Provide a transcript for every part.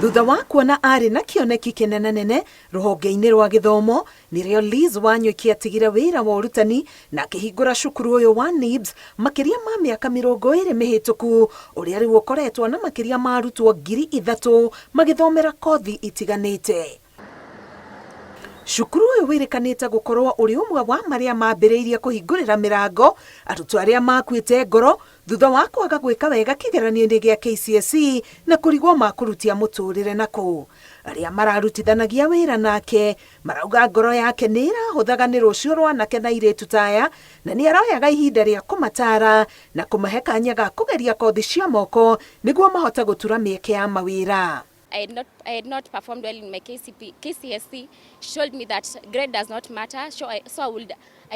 Thutha wa kuona arĩ na kĩoneki kĩnenanene rũhonge-inĩ rwa gĩthomo, nĩrĩo Liz Wanyoike atigire wĩra wa ũrutani na akĩhingũra cukuru ũyũ wa NIBS makĩria ma mĩaka 20 mĩhĩtũku, ũrĩa rĩu ũkoretwo na makĩria ma arutwo 3000 magĩthomera kothi itiganĩte. Cukuru ũyũ wĩrĩkanĩte gũkorwo ũrĩ ũmwe wa marĩa mambĩrĩirie kũhingũrĩra mĩrango arutwo arĩa makuĩte ngoro thutha wa kwaga gwĩka wega kĩgeranio-inĩ gĩa KCSE na kũrigwo makũrutia mũtũrĩre nakũ. Arĩa mararutithanagia wĩra nake marauga ngoro yake nĩ ĩrahũthaga nĩ rũciũ rwa anake na airĩtu ta aya na nĩ aroyaga ihinda rĩa kũmataara na kũmahe kanya ga kũgeria kothi cia moko nĩguo mahote gũtura mĩeke ya mawĩra. I had not performed well in my KCP, KCSE. She told me that grade does not matter, so I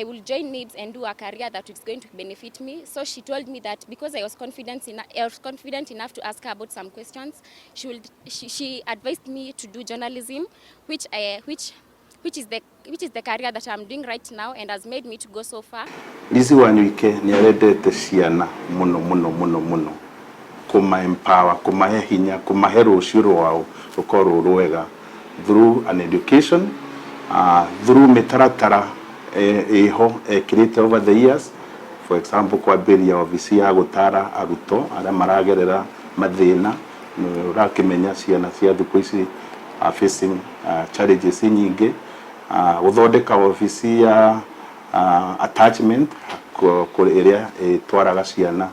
will join NIBS and do a career that is going to benefit me. So she told me that because I was confident enough to ask her about some questions, she advised me to do journalism, which I, which which is the which is the career that I'm doing right now and has made me to go so far. Liz Wanyoike nĩ arendete ciana mũno mũno mũno mũno, kũma empower, kũmahe hinya, kũmahe rũciũ rwao rũkorwo rwega through an education, through mĩtaratara ĩho ekĩrĩte over the years, for example kwambĩrĩria obici ya gũtara arutwo arĩa maragerera mathĩna. Nĩ ũrakĩmenya ciana cia thikũ ici are facing challenges nyingĩ, gũthondeka obici ya attachment ĩrĩa ĩtwaraga ciana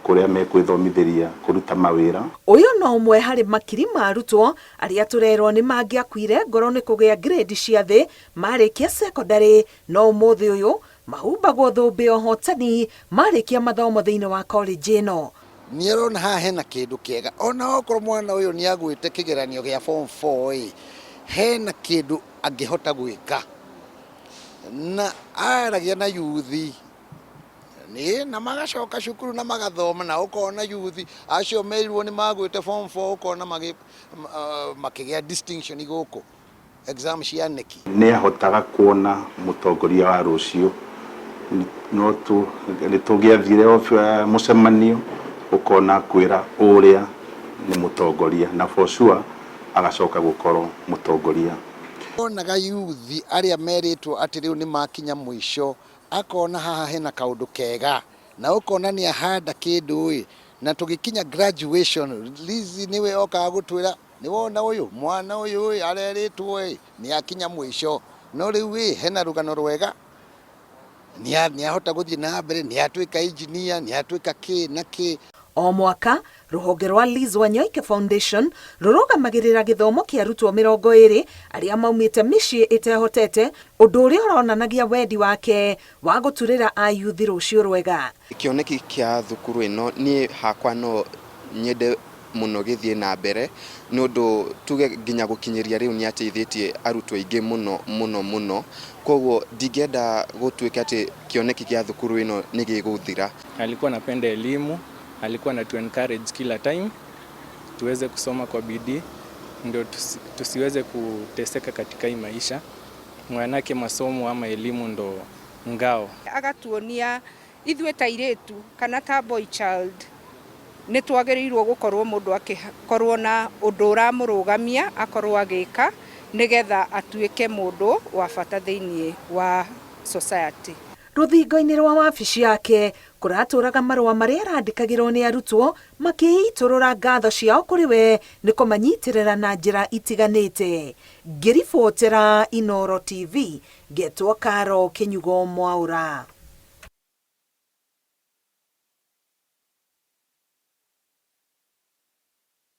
kũrĩa mekwĩthomithĩria kũruta mawĩra. Ũyũ no ũmwe harĩ makiri ma arutwo arĩa tũrerwo nĩ mangĩakuire ngoro nĩ kũgĩa grade cia thĩ marĩkia cekondarĩ, no ũmũthĩ ũyũ mahumbagwo thũmbĩ ya ũhotani marĩkia mathomo thĩinĩ wa college ĩno. Nĩ arona haha hena kĩndũ kĩega, ona okorwo mwana ũyũ nĩ agwĩte kĩgeranio gĩa form 4 ĩ, hena kĩndũ angĩhota gwĩka, na aragia na yuthi nĩ na magacoka cukuru na magathoma, na ũkona yuthi acio merirwo nĩ magwĩte form 4, ũkona makĩgĩa distinction gũkũ exam cia KNEC. Nĩ ahotaga kuona mũtongoria wa rũciũ. No tu nĩ tũgĩathire mũcemanio, ũkona kwĩra ũrĩa nĩ mũtongoria, na for sure agacoka gũkorwo mũtongoria. Onaga yuthi arĩa merĩtwo atĩ rĩu nĩ makinya mũico, akona haha hena kaũndũ kega, na ũkona nĩ ahanda kĩndũ ĩ, na tũgĩkinya graduation, Liz nĩwe okaga gũtwĩra, "Nĩ wona ũyũ mwana ũyũ ĩ, arerĩtwo ĩ nĩ akinya mũico, no rĩu ĩ hena rũgano rwega, nĩ ahota gũthiĩ na mbere, nĩ atuĩka engineer, nĩ atuĩka kĩ na kĩ." O mwaka rũhonge rwa Liz Wanyoike Foundation rũrũgamagĩrĩra gĩthomo kĩa arutwo 20 arĩa maumĩte mĩciĩ ĩtehotete, ũndũ ũrĩa ũronanagia wendi wake wa gũturĩra ayuthi rũciũ rwega. Kĩoneki kĩa thukuru ĩno, niĩ hakwa no nyende mũno gĩthiĩ na mbere, nĩ ũndũ tuge nginya gũkinyĩria rĩu nĩ ateithĩtie arutwo aingĩ mũno mũno mũno, koguo ndingĩenda gũtuĩke atĩ kĩoneki kĩa thukuru ĩno nĩ gĩgũthira. Alikuwa anapenda elimu, alikuwa anatu encourage kila time tuweze kusoma kwa bidii ndio tusiweze kuteseka katika hii maisha, maanake masomo ama elimu ndo ngao. Agatuonia ithuĩ ta airĩtu kana ta boy child nĩ twagĩrĩirwo gũkorwo mũndũ akĩkorwo na ũndũ ũramũrũgamia akorwo agĩka nĩgetha atuĩke mũndũ wa bata thĩinĩ wa society. Rũthingo-inĩ rwa wabici yake kũratũraga marũa marĩa arandĩkagĩrwo nĩ arutwo makĩitũrũra ngatho ciao kũrĩ we nĩ kũmanyitĩrĩra na njĩra itiganĩte. Ngĩribotera Inooro TV, ngetwo Karo Kĩnyugo Mwaũra.